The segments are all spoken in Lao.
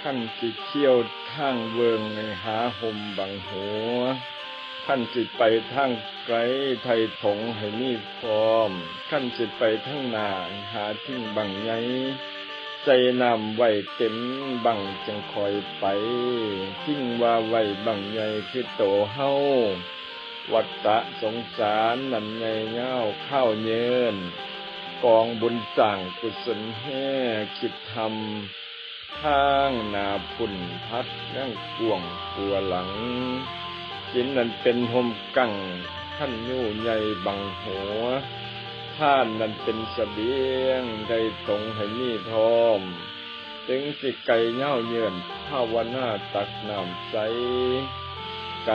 ຄັນຊິຂ້ຽວທາງເວີງໃຫ້ຫາຮົ່ມບັງຫົວ, ຄັນຊິໄປທາງໄກໄຖ່ຖົງໃຫ້ມີພ້ອມ, ຄັນຊິໄປທາງໜ້າໃຫ້ຫາທິງບັ້ງໃຫຍ່, ໃສ່ນ້ຳໄວ້ເຕັມບັ້ງຈັ່ງຄ່ອຍໄປ, ທິງວ່າໄວ້ບັ້ງໃຫຍ່ຄືໂຕເຮົາ. ວັດຕະສົງສານນັ້ນໃຫຍ່ຍາວຄາວເຍີນ, ກອງບຸນສ້າງກຸສົນແຮ່ຄິດທຳ, ທາງໜ້າພຸ້ນພັດຍັງກວ້າງກວ່າຫຼັງ. ສິນນັ້ນເປັນຮົ່ມກັ້ງ, ຄັນຍູໃຫຍ່ບັງຫົວ, ທານນັ້ນເປັນສະບຽງ, ໄດ້ຖົງໃຫ້ມີພ້ອມ. ເຖິງຊິໄກຍາວເຍີນ, ພາວະນາຕັກນ້ຳໃສ່, ໄກ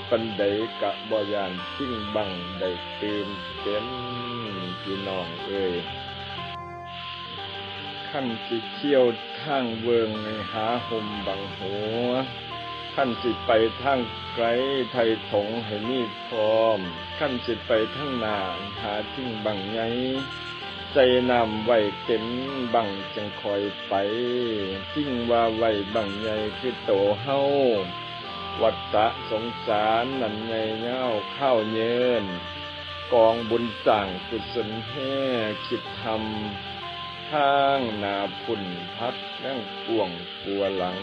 ປານໃດກະບໍ່ຢ້ານ, ຈິງບັງໄດ້ຕື່ມເຕັມ ພີ່ນ້ອງເອີຍ. ຄັນຊິຂ້ຽວທາງເວີງໃຫ້ຫາຮົ່ມບັງຫົວ, ຄັນຊິໄປທາງໄກໄຖ່ຖົງໃຫ້ມີພ້ອມ, ຄັນຊິໄປທາງໜ້າໃຫ້ຫາທິງບັ້ງໃຫຍ່, ໃສ່ນ້ຳໄວ້ເຕັມບັ້ງຈັ່ງຄ່ອຍໄປ, ທິງວ່າໄວ້ບັ້ງໃຫຍ່ຄືໂຕເຮົາ. ວັດຕະສົງສານນັ້ນໃຫຍ່ຍາວຄາວເຍີນ, ກອງບຸນສ້າງກຸສົນແຮ່ຄິດທຳ, ທາງໜ້າພຸ້ນພັດຍັງກວ້າງກວ່າຫຼັງ.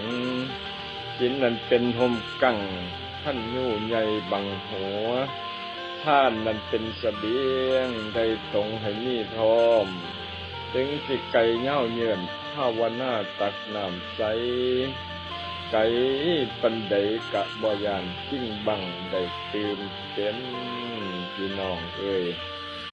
ສິນນັ້ນເປັນຮົ່ມກັ້ງ, ຄັນຍູໃຫຍ່ບັງຫົວ, ທານນັ້ນເປັນສະບຽງ, ໄດ້ຖົງໃຫ້ມີພ້ອມ. ເຖິງຊິໄກຍາວເຍີນ, ພາວະນາຕັກນ້ຳໃສ່, ໄກປານໃດກະບໍ່ຢ້ານ, ຈິງບັງໄດ້ຕື່ມເຕັມ ພີ່ນ້ອງເອີຍ.